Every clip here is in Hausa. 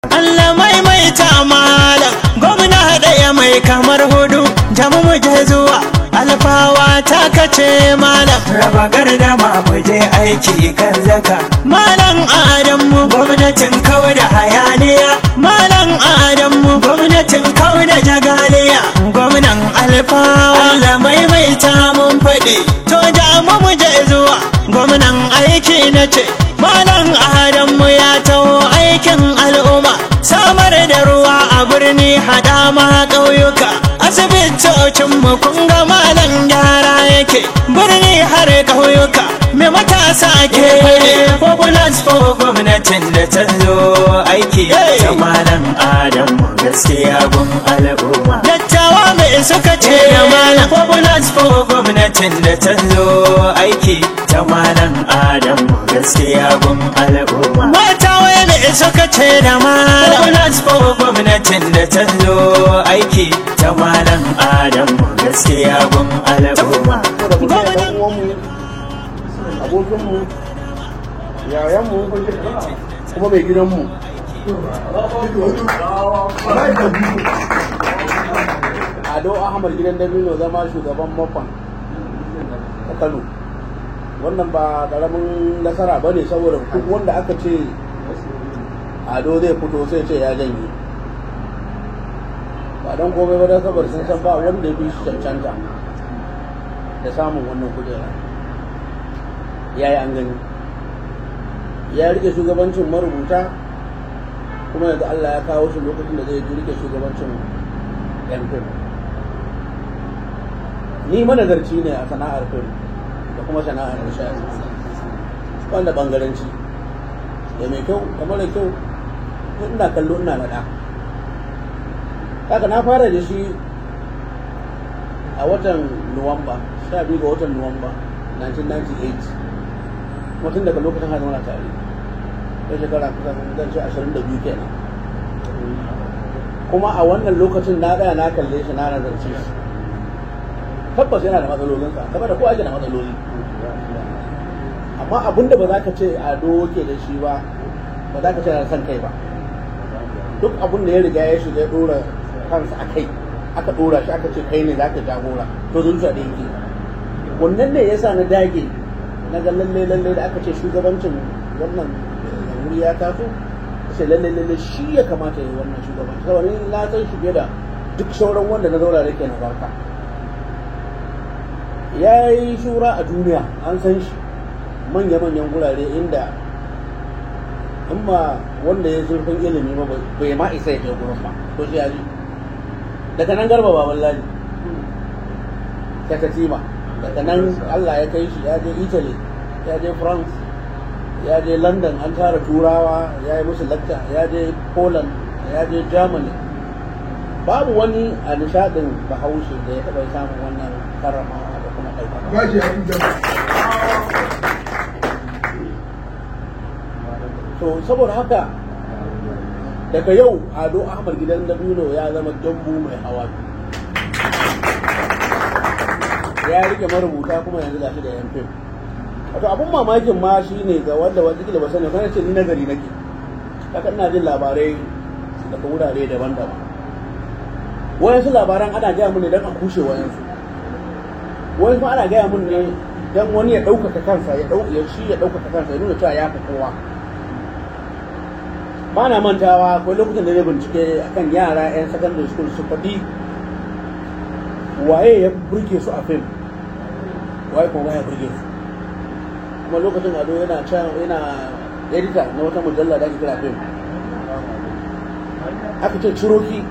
Allah maimaita malam, gwamna ɗaya mai kamar hudu, jamu mu je zuwa alfawa ta kace malam. Raba gardama mu je aiki kan zaka. Malam Adamu, Gwamnatin kau da hayaniya. Malam Adamu, gwamnatin kau da jagaliya, gwamnan alfawa. Allah maimaita mun faɗi. To jamu mu je zuwa gwamnan aiki na ce, Malam Adamu ya taho aikin al'umma, samar da ruwa a birni hada ma ƙauyuka. Asibitocin mu kun ga malam gyara yake, birni har ƙauyuka, me matasa ke faɗi. Populous for gwamnatin da ta zo aiki. Ta Malam Adamu gaskiya gun al'umma. Dattawa mai suka ce da malam? Populous for gwamnatin da ta zo aiki. Ta Malam Adamu gaskiya gun al'umma. Mata wai mai suka ce da malam? Populous for gwamnatin da ta zo aiki. Ta Malam Adamu gaskiya gun al'umma. Gwamnan Abokinmu, yayanmu, kuma mai gidanmu, Ado Ahmad Gidan Dabino, zama shugaban MOPPAN ta Kano. Wannan ba karamin nasara ba ne, saboda duk wanda aka ce Ado zai fito sai ce ya janye. Ba don komai ba, don saboda sun san ba wanda ya fi shi cancanta da samun wannan kujera. Ya yi, an gani, ya rike shugabancin marubuta, kuma yanzu Allah ya kawo shi lokacin da zai rike shugabancin yan fim. Ni manazarci ne a sana'ar fim da kuma sana'ar nishadi, wanda bangaranci da mai kyau da mara kyau ina kallo ina naɗa. Haka na fara da shi a watan Nuwamba, 12 ga watan Nuwamba 1998, kuma tun daga lokacin har muna tare, ya shekara kusan zan ce 22 kenan. Kuma a wannan lokacin na tsaya na kalle shi, na nazarce shi. Tabbas yana da matsalolinsa kamar da kowa yake da matsaloli, amma abinda ba za ka ce Ado ke da shi ba, ba za ka ce yana son kai ba. Duk abin da ya riga ya shiga, ya dora kansa a kai, aka dora shi, aka ce kai ne za ka jagora, to zuciya da yake. Wannan ne yasa na dage, na ga lalle lalle da aka ce shugabancin wannan wuri ya taso, sai lalle lalle shi ya kamata ya yi wannan shugabanci, saboda ni na san shi fiye da duk sauran wanda na zaura da ke nazarta. Ya yi shura a duniya, an san shi manya-manyan gurare inda in ba wanda ya zurfin ilimi ba bai ma isa ya je gurin ba. To shi ya ji daga nan Garba Baban Ladi ta Katima, daga nan Allah ya kai shi ya je Italy, ya je France, ya je London, an tara Turawa ya yi musu lakta, ya je Poland, ya je Germany. Babu wani a nishadin Bahaushe da ya taɓa samun wannan karramawa da kuma ɗaukaka. To saboda haka daga yau Ado Ahmad Gidan Dabino ya zama dambu mai hawa biyu. Ya rike marubuta, kuma yanzu gashi da yan fim. Wato abun mamakin ma shine ga wanda wata ba sani kana ce ni nazari nake haka, ina jin labarai daga wurare daban-daban. Wayansu labaran ana gaya mun ne don a kushe wayansu, wayansu ana gaya mun ne don wani ya ɗaukaka kansa, ya ya shi ya ɗaukaka kansa, ya nuna cewa ya fi kowa. Ba na mantawa akwai lokacin da na bincike akan yara 'yan secondary school su faɗi waye ya burge su a fim, waye kuma ya burge su. Kuma lokacin Ado yana can yana edita na wata mujalla da ake kira Fim. Aka ce Ciroki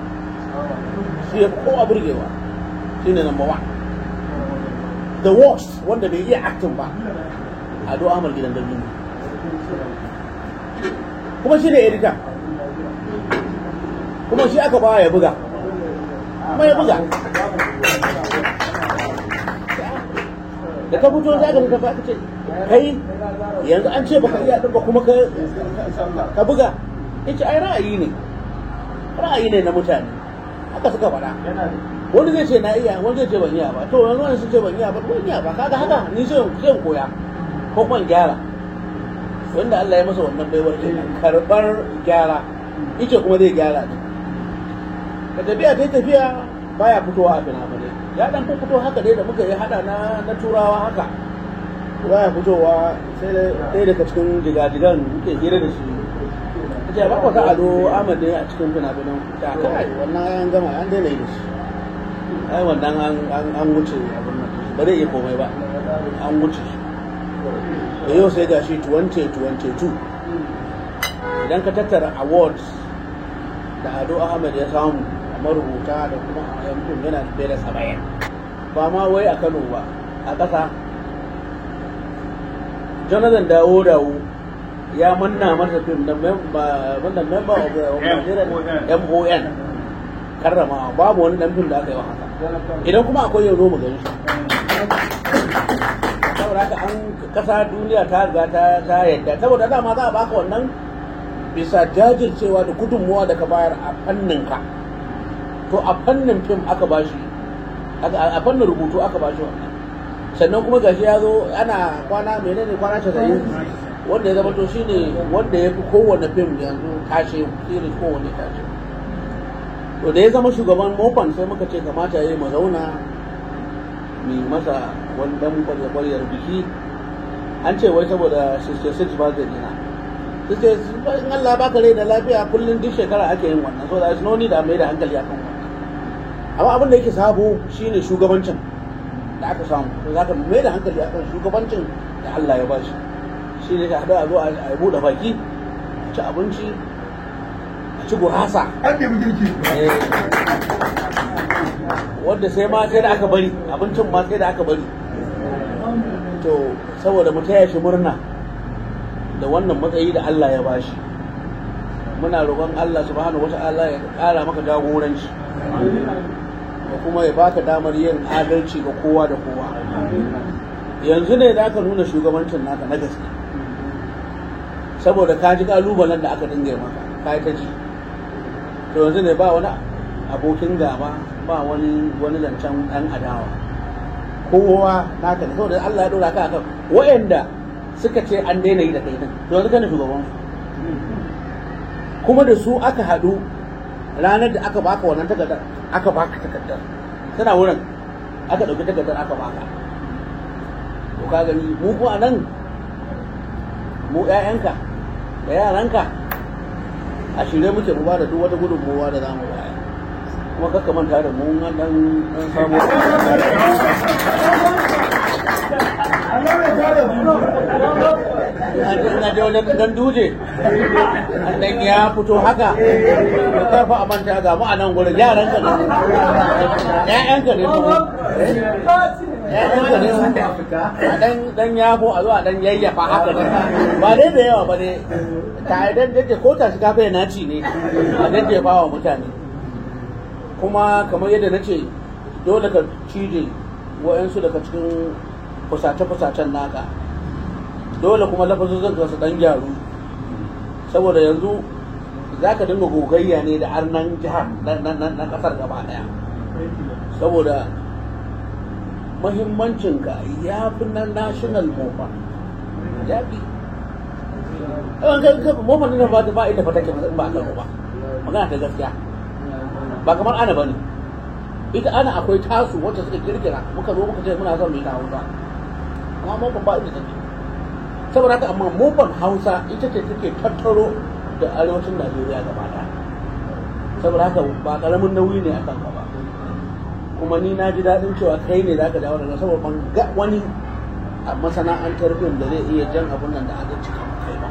shi ya fi kowa burgewa, shi ne number one. The worst, wanda bai iya acting ba, Ado Ahmad Gidan Dabino, kuma shi ne edita, kuma shi aka ba ya buga, kuma ya buga. Da ka fito za ka fita, aka ce kai yanzu an ce baka iya din ba, kuma ka buga. Yace ai ra'ayi ne, ra'ayi ne na mutane, haka suka faɗa. Wani zai ce na iya, wani zai ce ban iya ba. To yanzu wani sun ce ban iya ba, ban iya ba. Kaga haka ni sai in koya ko kuma in gyara. Wanda Allah ya masa wannan baiwar kenan, karbar gyara. Ice kuma zai gyara ne. Da tafiya ta tafiya baya fitowa a fina-finai, ya dan fito haka dai da muka yi hada na turawa haka baya fitowa, sai ɗaya daga cikin jigajigan muke hira da shi, ce ba ku sa Ado Ahmad ne a cikin fina-finan ta? Kai, wannan an gama, an daina yi da shi ai, wannan an wuce abin nan, ba zai iya komai ba, an wuce shi. Da yau sai ga shi 2022, idan ka tattara awards da Ado Ahmad ya samu a marubuta da kuma a yan fim, yana fiye da 70, ba ma wai a Kano ba, a ƙasa. Jonathan Dawo Dawo ya manna masa fim da wannan member of the Nigerian MON karrama. Babu wani dan fim da aka yi wa haka, idan kuma akwai yau zo mu gani shi. Saboda haka an kasa duniya ta riga ta yadda, saboda dama za a baka wannan bisa jajircewa da gudunmuwa da ka bayar a fannin ka. To a fannin fim aka bashi, a fannin rubutu aka bashi wannan. Sannan kuma gashi ya zo ana kwana menene, kwana 90, wanda ya zama to shine wanda ya fi kowane fim yanzu tashe, series kowane tashe. To da ya zama shugaban MOPPAN, sai muka ce kamata ya yi mu zauna mu masa wani dan kwaryar biki. An ce wai saboda 66 birthday dina, 66, in Allah baka rai da lafiya, kullum duk shekara ake yin wannan, so there is no need a mai da hankali akan wannan. Amma abin da yake sabo shine shugabancin da aka samu. To zaka mai da hankali akan shugabancin da Allah ya bashi, shi ne ka haɗu a zo a buɗe baki, a ci abinci, a ci gurasa. An nemi girki. Wanda sai ma sai da aka bari abincin ma, sai da aka bari. To saboda mu taya shi murna da wannan matsayi da Allah ya bashi, muna roƙon Allah subhanahu wata'ala ya ƙara maka jagoranci da kuma ya baka damar yin adalci ga kowa da kowa. Yanzu ne da aka nuna shugabancin naka na gaske, saboda ka ji kalubalen da aka dinga maka, ka yi ta ji. To yanzu ne ba wani abokin gaba, ba wani zancen ɗan adawa, kowa naka ne, saboda Allah ya dora ka akan wa'anda suka ce an daina yi da kai din. To yanzu kana shugaban su, kuma da su aka haɗu ranar da aka baka wannan takardar. Aka baka takardar tana wurin, aka ɗauki takardar aka baka. To ka gani, mu ko anan mu ƴaƴanka da yaranka a shirye muke mu bada duk wata gudunmuwa da za mu bayar. Kuma kakka manta da mu an dan samu. Na je wajen dan duje, an dan ya fito haka, to karfa a manta ga mu a nan gurin. Yaranka ne, ƴaƴanka ne su, ƴaƴanka ne su. A dan yafo a zo a dan yayyafa haka ne, ba dai da yawa ba ne, ta dan dace ko ta shiga kai naci ne a jajjefa wa mutane. Kuma kamar yadda na ce, dole ka cije wa'yansu daga cikin fusace-fusacen naka, dole kuma lafazozin ka su dan gyaru, saboda yanzu za ka dinga gogayya ne da arnan jihar na kasar gaba daya, saboda mahimmancinka ya fi na national MOPPAN. Ya fi MOPPAN ɗin ba ba inda fa take ba a Kano ba. Magana ta gaskiya, ba kamar ana bane. Ita ana akwai tasu wacce suka kirkira, muka zo muka ce muna son mu yi ta Hausa, amma MOPPAN ba inda take. Saboda haka, amma MOPPAN Hausa ita ce take tattaro da arewacin Najeriya gaba ɗaya. Saboda haka ba karamin nauyi ne akan ka ba. Kuma ni na ji daɗin cewa kai ne zaka dawo daga, saboda ban ga wani a masana'antar fim da zai iya jan abun nan da aka cika kai ba.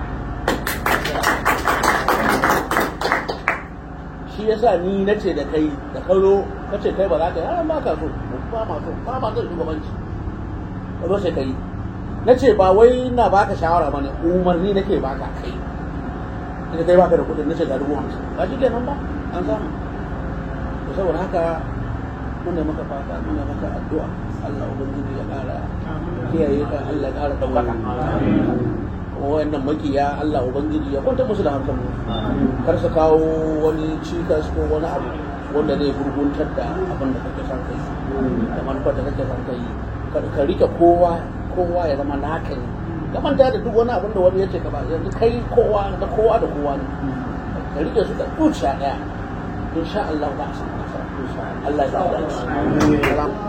Shi yasa ni na ce da kai, da karo ka ce kai ba za ka yi, ba ka so, ba ma so, ba ma son shugabanci, ka zo sai ka yi. Na ce ba wai na baka shawara ba ne, umarni nake baka. Kai ita kai baka da kuɗin, na ce ga 50,000, ba shi kenan ba, an samu. To saboda haka muna maka fata, muna maka addu'a, Allah ubangiji ya ƙara kiyaye ka, Allah ya ƙara ɗaukaka. Kuma wayannan makiya, Allah ubangiji ya kwanta musu da hankali, kar su kawo wani cikas ko wani abu wanda zai gurguntar da abin da kake son kai da manufar da kake son kai. Ka rike kowa, kowa ya zama naka ne. Ka manta da duk wani abin da wani ya ce ka ba. Yanzu kai kowa da kowa da kowa ne. Ka rike su da zuciya ɗaya, insha Allah za a samu nasara. Allah ya sa dace.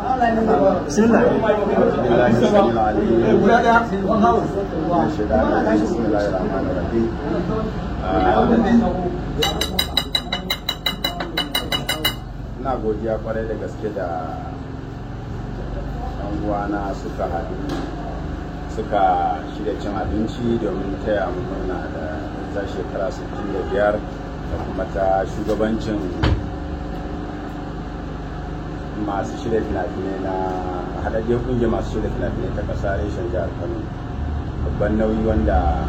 Bismillahirrahmanirrahim. Ina godiya kwarai da gaske da yan uwana suka haɗu suka shirya cin abinci domin taya mu murna da ta shekara 65 da kuma ta shugabancin masu shirya fina-finai na haɗaɗɗiyar ƙungiyar masu shirya fina-finai ta ƙasa reshen jihar Kano. Babban nauyi wanda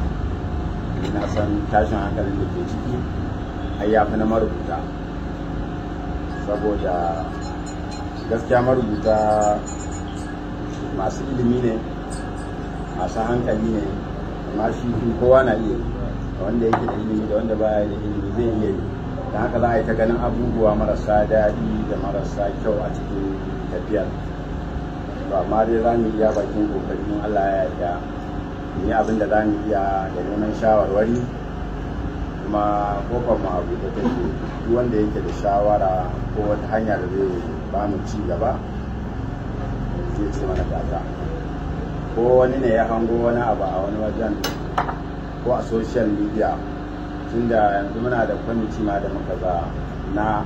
na san tashin hankalin da ke ciki ai ya fi na marubuta, saboda gaskiya marubuta masu ilimi ne, masu hankali ne, amma shi fim kowa na iya yi, da wanda yake da ilimi da wanda baya da ilimi zai iya yi. Don haka za a yi ta ganin abubuwa marasa daɗi da marasa kyau a cikin tafiyar. To amma dai za mu iya bakin kokari in Allah ya yarda mu yi abin da za mu iya da neman shawarwari, kuma kofar mu a buɗe take, duk wanda yake da shawara ko wata hanya da zai ba mu ci gaba zai ce mana gata. Ko wani ne ya hango wani abu a wani wajen ko a social media, tunda yanzu muna da kwamiti ma da muka za na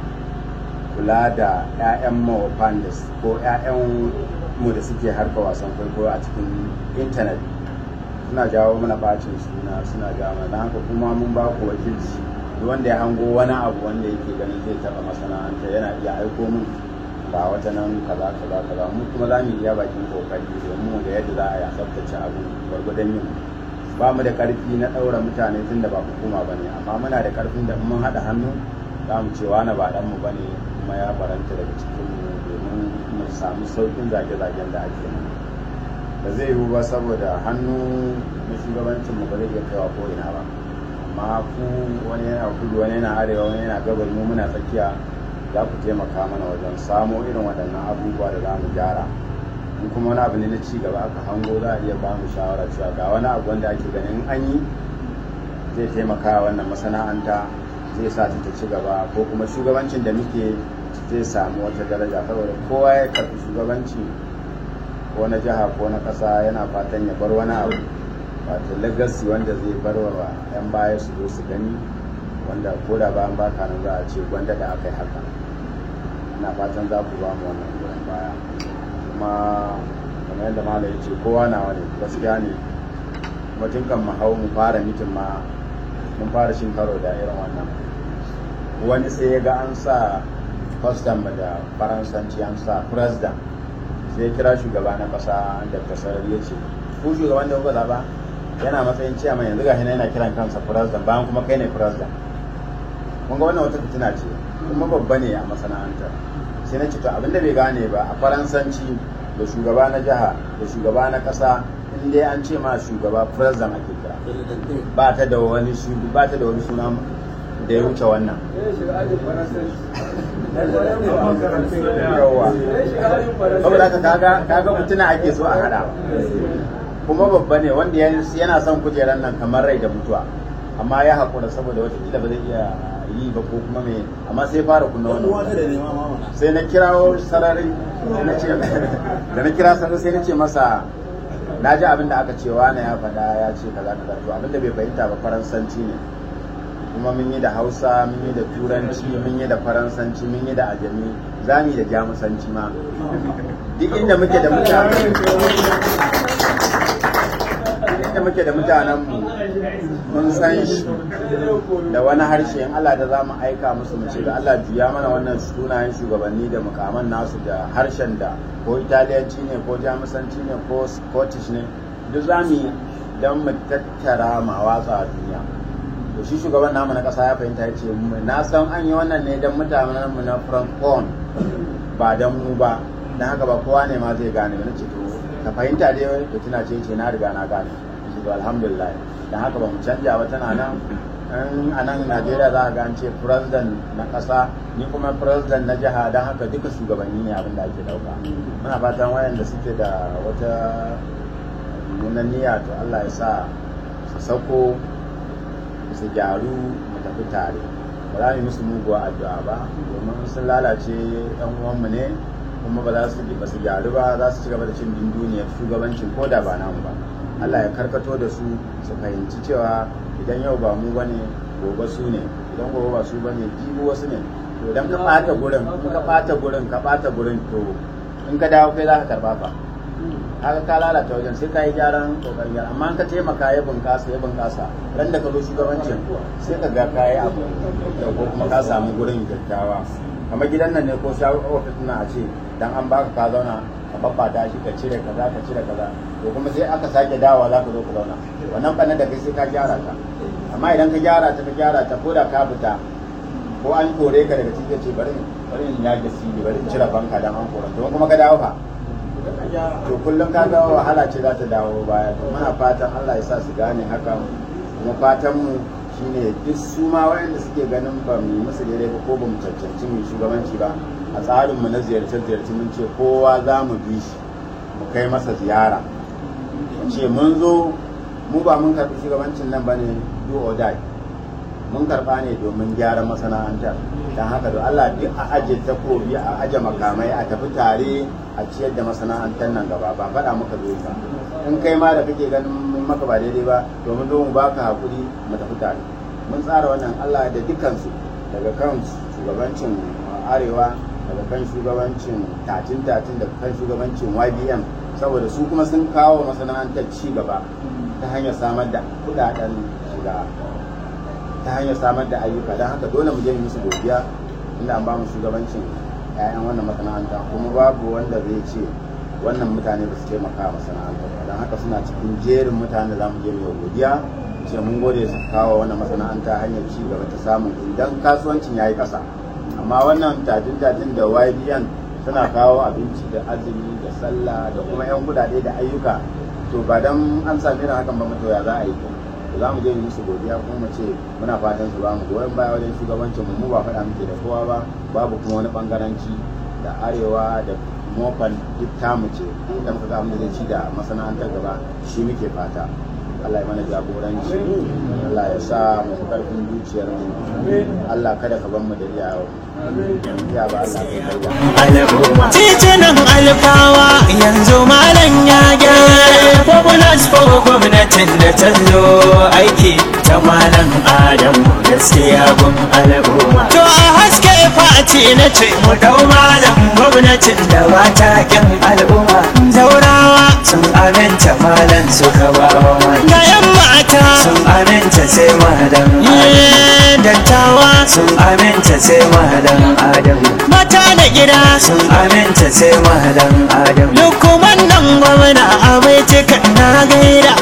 kula da 'ya'yan mawafan da ko 'ya'yan mu da suke harka wasan kwaikwayo a cikin intanet, suna jawo mana bacin suna, suna jawo mana. Don haka kuma mun ba ku wakilci, duk wanda ya hango wani abu wanda yake ganin zai taɓa masana'anta yana iya aiko mun ga wata nan kaza kaza kaza, mu kuma za mu iya bakin kokari domin mu ga yadda za a yi a tsaftace abin gwargwadon yin. Ba mu da karfi na ɗaura mutane tun da ba hukuma ba ne, amma muna da karfin da in mun haɗa hannu za mu ce wani ba ɗanmu ba ne kuma ya baranta daga cikinmu, domin mu samu sauƙin zage-zagen da ake mana. Ba zai yiwu ba saboda hannu na shugabancin mu ba zai iya kaiwa ko ina ba, amma ku wani yana kudu, wani yana arewa, wani yana gabas, mu muna tsakiya, za ku taimaka mana wajen samo irin waɗannan abubuwa da za mu gyara. In kuma wani abu ne na ci gaba aka hango, za a iya ba mu shawara cewa ga wani abu wanda ake ganin an yi zai taimaka wannan masana'anta, zai sa ta ci gaba, ko kuma shugabancin da muke zai samu wata daraja. Saboda kowa ya karɓi shugabanci ko na jiha ko na ƙasa yana fatan ya bar wani abu, wato legacy wanda zai bar wa 'yan baya su zo su gani, wanda ko da bayan baka nan za a ce gwanda da aka yi haka. Ina fatan za ku ba mu wannan goyon baya. Kuma kamar yadda malam ya ce kowa nawa ne, gaskiya ne. Kuma tun kan mu hau mu fara mitin ma mun fara shin karo da irin wannan. Wani sai ya ga an sa kwastam da Faransanci, an sa president, sai ya kira shugaba na ƙasa Dr. Sarari ya ce ku shugaban da kuka zaɓa yana matsayin ciyaman, yanzu gashi yana kiran kansa president bayan kuma kai ne president. Kun ga wannan wata fitina ce kuma babba ne a masana'antar. Sai na ce to abinda bai gane ba, a Faransanci da shugaba na jiha da shugaba na ƙasa in dai an ce ma shugaba president ake kira, ba ta da wani ba ta da wani suna da ya wuce wannan. Yawwa, saboda haka kaga mutuna ake so a hada, kuma babba ne wanda yana son kujerar nan kamar rai da mutuwa, amma ya haƙura saboda watakila ba zai iya yi ba ko kuma me, amma sai fara kunna wannan. Sai na kirawo Sarari, sai na ce da na kira Sarari sai na ce masa na ji abin da aka ce wani ya faɗa, ya ce kaza kaza. To abin da bai fahimta ba Faransanci ne, kuma mun yi da Hausa, mun yi da Turanci, mun yi da Faransanci, mun yi da Ajami, za mu yi da Jamusanci ma. Duk inda muke da mutane, inda muke da mutanenmu mun san shi da wani harshe, in Allah da za mu aika musu mu ce da Allah juya mana wannan sunayen shugabanni da mukaman nasu da harshen da ko Italiyanci ne ko Jamusanci ne ko Scottish ne, duk za mu yi don mu tattara ma watsa a duniya. To shi shugaban namu na ƙasa ya fahimta, ya ce na san an yi wannan ne don mutanenmu na Francophone ba don mu ba, don haka ba kowa ne ma zai gane ba. Na ce to ka fahimta dai fitina ce, ce na riga na gane. To alhamdulillah, don haka ba mu canja ba, tana nan. In a nan Najeriya za a ga an ce president na ƙasa, ni kuma president na jiha, don haka duka shugabanni ne abin da ake ɗauka. Muna fatan wayanda suke da wata mummunan niyya to Allah ya sa su sauko su gyaru mu tafi tare. Ba za mu yi musu muguwa addu'a ba, domin sun lalace yan uwanmu ne, kuma ba za su ba su gyaru ba, za su ci gaba da cin dunduniyar shugabancin ko da ba namu ba. Allah ya karkato da su, su fahimci cewa idan yau ba mu bane, gobe su ne, idan gobe ba su bane, jibi wasu ne. To idan ka ɓata gurin, in ka ɓata gurin, ka ɓata gurin, to in ka dawo kai za ka karɓa fa. Haka ka lalata wajen, sai ka yi gyaran kokarin gyara. Amma in ka taimaka ya bunƙasa, ya bunƙasa, ran da ka zo shugabancin sai ka ga kayi abu da ko kuma ka samu gurin kyakkyawa. Kamar gidan nan ne ko shago ofis na, a ce dan an baka ka zauna, ka babbata shi, ka cire kaza, ka cire kaza, to kuma sai aka sake dawowa za ka zo ka zauna, wannan ɓannar da kai sai ka gyara ta. Amma idan ka gyara ta, ka gyara ta, ko da ka fita ko an kore ka daga cikin, ce bari in yage sili, bari in cire fanka dan an kore, to kuma ka dawo fa, to kullum ka ga wahala ce za ta dawo baya. To muna fatan Allah ya sa su gane haka. Kuma fatan mu shine duk su ma waɗanda suke ganin ba mu yi musu daidai ba ko ba mu cancanci mu shugabanci ba, a tsarin mu na ziyarce ziyarce mun ce kowa za mu bi shi, mu kai masa ziyara, mu ce mun zo, mu ba mun karɓi shugabancin nan bane do or die, mun karɓa ne domin gyaran masana'antar. Don haka da Allah duk a aje takobi, a aje makamai, a tafi tare a ciyar da masana'antar nan gaba. Ba faɗa muka zo ba. In kai ma da kake ganin mun maka ba daidai ba, domin zo mu baka hakuri, mu tafi tare. Mun tsara wannan Allah da dukansu, daga kan shugabancin Arewa, daga kan shugabancin tatin tatin, daga kan shugabancin YBM, saboda su kuma sun kawo masana'antar ci gaba ta hanyar samar da kudaden shiga, ta hanyar samar da ayyuka. Don haka dole mu je musu godiya inda an ba mu shugabancin 'ya'yan wannan masana'anta, kuma babu wanda zai ce wannan mutane ba su taimaka masana'anta ba. Don haka suna cikin jerin mutane da za mu je mu godiya, ce mun gode su kawo wannan masana'anta hanyar ci gaba ta samun kuɗi, don kasuwancin ya yi ƙasa. Amma wannan tatin tatin da YBN suna kawo abinci da azumi da sallah da kuma 'yan kuɗaɗe da ayyuka, to ba dan an sami irin hakan ba mu, to ya za a yi? To za mu je musu godiya, kuma mu ce muna fatan su ba mu goyon baya wajen shugabancin mu. Mu ba faɗa muke da kowa ba, babu kuma wani bangaranci, da Arewa da Mofan duk tamu ce. Inda muka ga abin da zai ci da masana'antar gaba, shi muke fata. Allah ya mana jagoranci, Allah ya sa mu fi karfin zuciyar mu, Allah kada ka bar mu da iyawa iya ba, Allah ka Al'umma. Titunan Alfawa yanzu malam ya gyara. Populous for gwamnatin da ta zo aiki ta Malam Adamu, gaskiya gun al'umma. To a haske fati na ce mu dau malam, gwamnatin da ba ta kin al'umma. Zaurawa sun aminta, malam suka ba wa mata. Ga 'yan mata sun aminta, sai Malam Adamu. Ye, dattawa sun aminta, sai Malam Adamu. Mata na gida sun aminta, sai Malam Adamu. Lukuman nan gwamna abai cika na gaida.